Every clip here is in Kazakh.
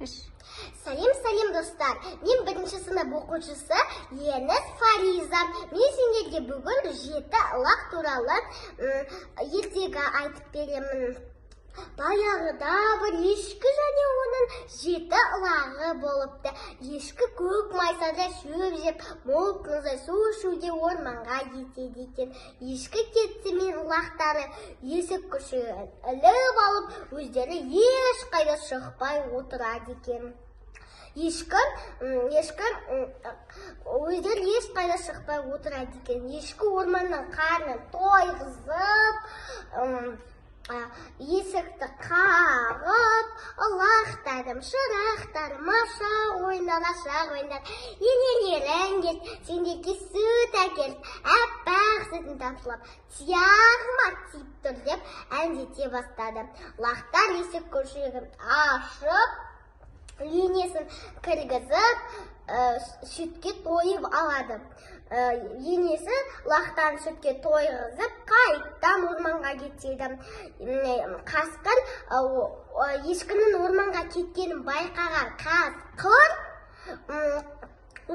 Үш. Сәлем, сәлем, достар! Мен бірінші сынып оқушысы Еніс Фариза. Мен сендерге бүгін жеті лақ туралы ертегі айтып беремін. Баяғыда бір ешкі және оның жеті лағы болыпты. Ешкі көк майсада шөп жеп, мол тынызай су ішуге орманға кетеді екен. Ешкі кетісімен лақтары есік күшігін іліп алып, өздері ешқайда шықпай отырады екен. Ешкі өздері ешқайда шықпай отырады екен. Ешкі орманнан қарнын тойғызып, есікті қағып: «Лақтарым, шырақтарым, аша қойыңдар, аша қойыңдар, енелерің келді, сендерге сүт әкелді, аппақ сүтін тамшылап, тұяғыма тиіп тұр», — деп әндете бастады. Лақтар есік күшігін ашып, енесін кіргізіп, сүтке тойып алады. Енесі лақтан сүтке тойғызып, қайттан орманға кетеді. Қасқыр ешкінің орманға кеткенін байқаған қасқыр: «О,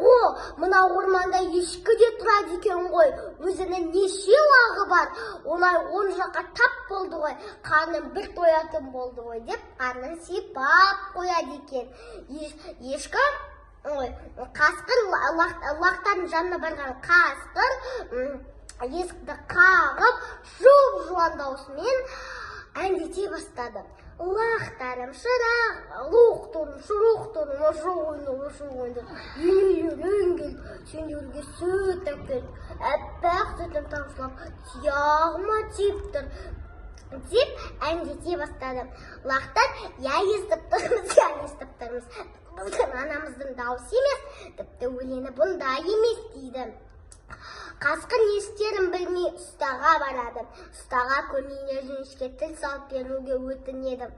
мына орманда ешкі де тұрады екен ғой, өзінің неше лағы бар, олай оң жаққа тап болды ғой, қарным бір тоятын болды ғой», — деп қарнын сипап қояды екен. Ешкі, ой, қасқыр лақтардың жанына барған қасқыр есікті қағып, жуп жуан даусымен әндете бастады: «Лақтарым, шырақ, луқтарым, шыруқтарым, аша қойыңдар, аша қойыңдар, енелерің келді, сендерге сүт әкелді, аппақ сүтін тамшылап, тұяғыма тиіп тұр», — деп әндете бастады. Лақтар: «Иә, естіп тұрмыз, иә, естіп тұрмыз, біздің анамыздың дауысы емес, тіпті өлеңі бұндай емес», — дейді. Қасқыр не істерін білмей ұстаға барады. Ұстаға көмейіне жіңішке тіл салып беруге өтінеді.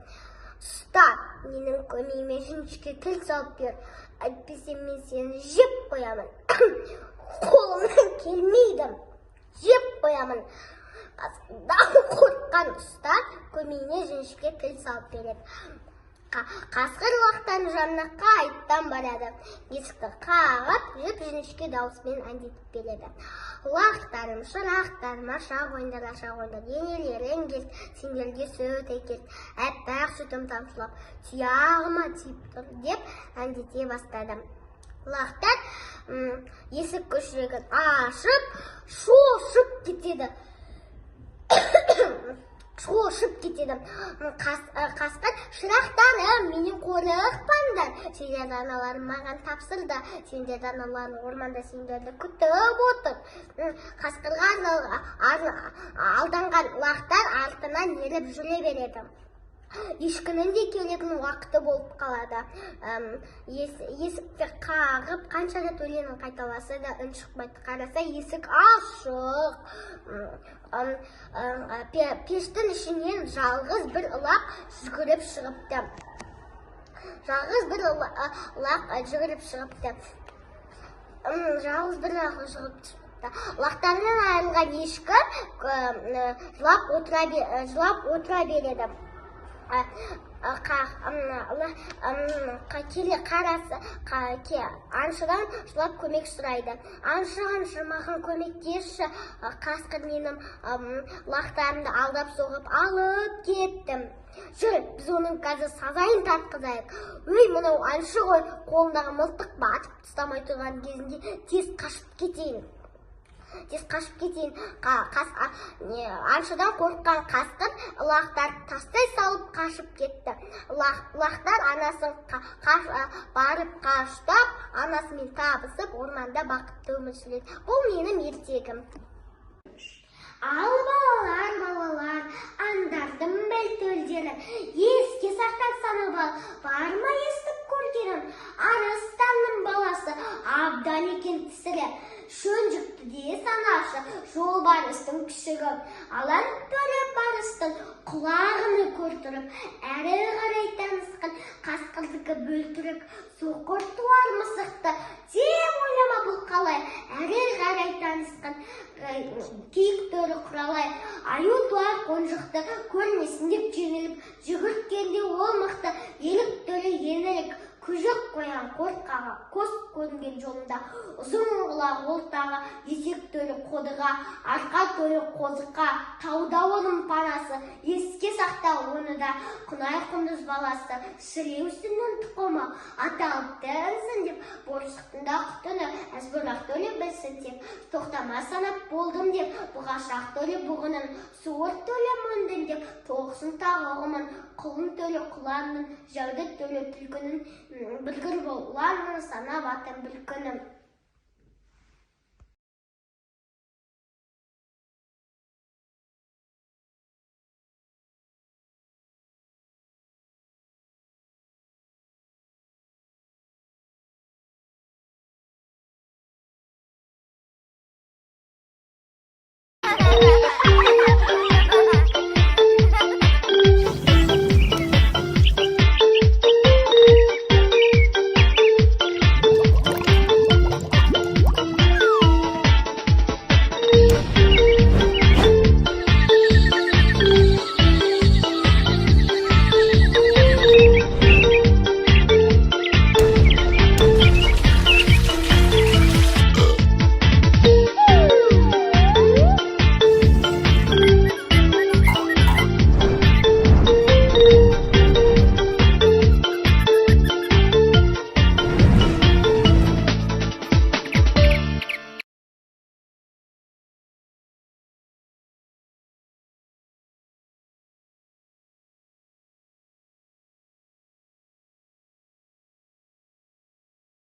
«Ұста, менің көмейіме жіңішке тіл салып бер, әйтпесе мен сені жеп қоямын, қолымнан келмейді, жеп қоямын». Қасқырдан қорыққан ұста көмейіне жіңішке тіл салып береді. Қасқыр лақтардың жанына қайттан барады. Есікті қағып, жіп жіңішке дауыспен әндетіп береді: «Лақтарым, шырақтарым, аша қойыңдар, аша қойыңдар, енелерің келді, сендерге сүт әкелді, аппақ сүтім тамшылап, тұяғыма тиіп тұр», — деп әндете бастады. Лақтар есік көшірегін ашып, шошып кетеді, шошып кетеді. Қасқыр: «Шырақтарым, менен қорықпаңдар, сендердің аналарың маған тапсырды, сендердің аналарың орманда сендерді күтіп отыр». Қасқырға алданған лақтар артынан еріп жүре береді. Ешкінің де келетін уақыты болып қалады. Есікті қағып, қанша рет өлеңін қайталаса да, үн шықпайды. Қараса, есік ашық. Пештің ішінен жалғыз бір лақ жүгіріп шығыпты. Жалғыз бір лақ жүгіріп шығыпты. Жалғыз бір лақ жүгіріп шығыпты. Лақтарынан айырылған ешкі жылап отыра береді. Келе қарасы, аңшыдан жылап көмек сұрайды: «Аңшы, аңшы, маған көмектесші, қасқыр менің лақтарымды алдап соғып алып кетті». «Жүр, біз оның қазір сазайын тартқызайық. Өй, мынау аңшы ғой, қолындағы мылтық ба, атып тастамай тұрған кезінде тез қашып кетейін, тез қашып кетейін». Аңшыдан қорыққан қасқыр лақтарды тастай салып қашып кетті. Лақтар анасын барып қаштап, анасымен табысып, орманда бақытты өмір сүреді. Бұл менің ертегім. Ал, балалар, балалар, аңдардың біл төлдерін, еске сақтап санап ал, бар ма естіп көргенің? Арыстанның баласы абдан екен тісірі, шөнжікті де санашы, жолбарыстың күшігі. Алан төре барыстың құлағыны көртіріп, әрі қарай танысқан қасқырдікі бөлтірік. Соқыр туар мысықты деп ойлама, бұл қалай, әрі қарай танысқан киік төрі құралай. Аю туар қонжықты көрмесін деп жеңіліп, жүгірткенде ол мықты елік төрі еңілік. Қорқаға көз көрінген жолында. Ұзын құлақ ол тағы, Есек төлі қодыға, Арқа төлі қозыққа. Тауда оның панасы, еске сақта оны да. Құнай құндыз баласы, Шіреусінің тұқымы, аталыпты інсін деп, Борсықтың да құтыны, Әзбұрақ төлі білсін тек. Тоқтама санап болдым деп, Бұғашақ төлі бұғының, Суыр төлі мөндін деп, Тоқсын тағы ұғымын. Құлын төлі құланның, Жәудік төлі түлкінің, Білгір бол ұланның, санап атым бүлкінің.